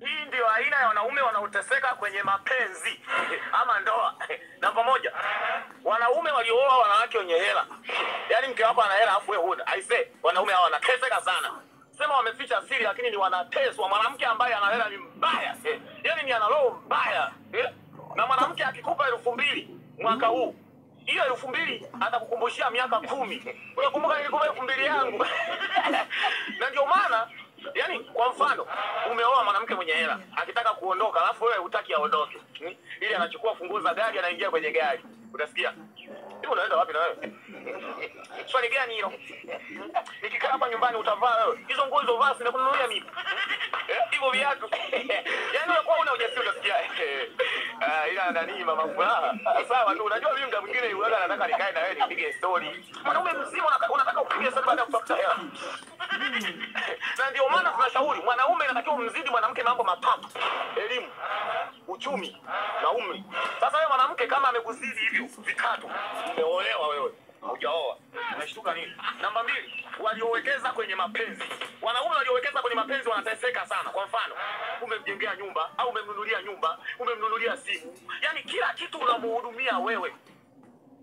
Hii ndio aina ya wanaume wanaoteseka kwenye mapenzi ama ndoa. Namba moja, wanaume waliooa wanawake wenye hela. Yaani mke wako ana hela afu wewe huna. I say, wanaume hawa wanateseka sana. Sema wameficha siri lakini ni wanateswa. Mwanamke ambaye ana hela ni mbaya. Yaani ni ana roho mbaya. Na mwanamke akikupa 2000 mwaka huu, hiyo 2000 atakukumbushia miaka 10. Unakumbuka nilikupa 2000 yangu. Na ndio maana yaani kwa mfano umeoa mwanamke mwenye hela, akitaka kuondoka alafu wewe hutaki aondoke. Ili anachukua funguo za gari anaingia kwenye gari. Utasikia, hivi unaenda wapi na wewe? Swali gani hilo? Nikikaa hapa nyumbani utavaa wewe? Hizo nguo ulizovaa sinakununulia mimi. Hivyo viatu. Yaani unakuwa una ujasiri utasikia. Ila nani mama furaha. Sawa tu, unajua mimi muda mwingine unaga nataka nikae na wewe nipige story. Mwanaume mzima unataka upige story baada ya kutafuta hela. Na ndio maana tunashauri mwanaume anatakiwa mzidi mwanamke mambo matatu: elimu, uchumi na umri. Sasa wewe mwanamke kama amekuzidi hivyo vitatu, umeolewa wewe, hujaoa, unashtuka nini? Namba 2, waliowekeza kwenye mapenzi. Wanaume waliowekeza kwenye mapenzi wanateseka sana. Kwa mfano, umemjengea nyumba au umemnunulia nyumba, umemnunulia simu, yaani kila kitu unamhudumia wewe.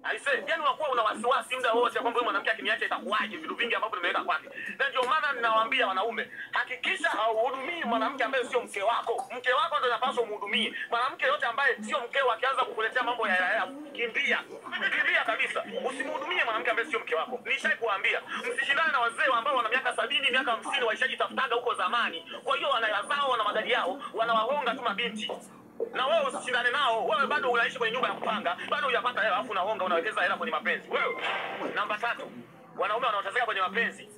Aise, yaani unakuwa una wasiwasi muda wote kwamba huyu mwanamke akiniacha itakuwaje, vitu vingi ambavyo nimeweka kwake. Na ndio maana ninawaambia wanaume, hakikisha hauhudumii mwanamke ambaye sio mke wako. Mke wako ndio anapaswa umhudumie. Mwanamke yote ambaye sio mkeo akianza kukuletea mambo ya hela, kimbia. Kimbia kabisa. Usimhudumie mwanamke ambaye sio mke wako. Nishai kuambia, msishindane na wazee ambao wana miaka 70, miaka 50 walishajitafutaga huko zamani. Kwa hiyo wana hela zao, wana magari yao, wanawahonga tu mabinti. Na wewe usishindane nao, wewe bado unaishi kwenye nyumba ya kupanga, bado hujapata hela alafu unahonga unawekeza hela kwenye mapenzi. Wewe. Namba 3, wanaume wanaoteseka kwenye mapenzi,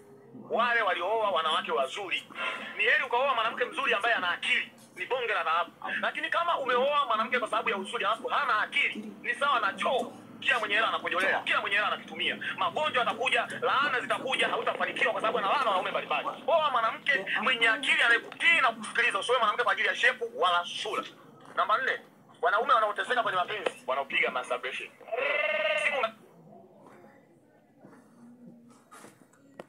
wale waliooa wanawake wazuri. Ni heri ukaoa mwanamke mzuri ambaye ana akili, ni bonge la dhahabu. Lakini kama umeoa mwanamke kwa sababu ya uzuri alafu hana akili, ni sawa na choo. Kila mwenye hela anakojolea, kila mwenye hela anakitumia. Magonjwa yatakuja, laana zitakuja, hautafanikiwa kwa sababu ana laana wanaume mbalimbali. Oa mwanamke mwenye akili anayekutii na kukusikiliza, usioe mwanamke kwa ajili ya shepu wala sura. Namba 4, wanaume wanaoteseka kwenye mapenzi wanaopiga masturbation.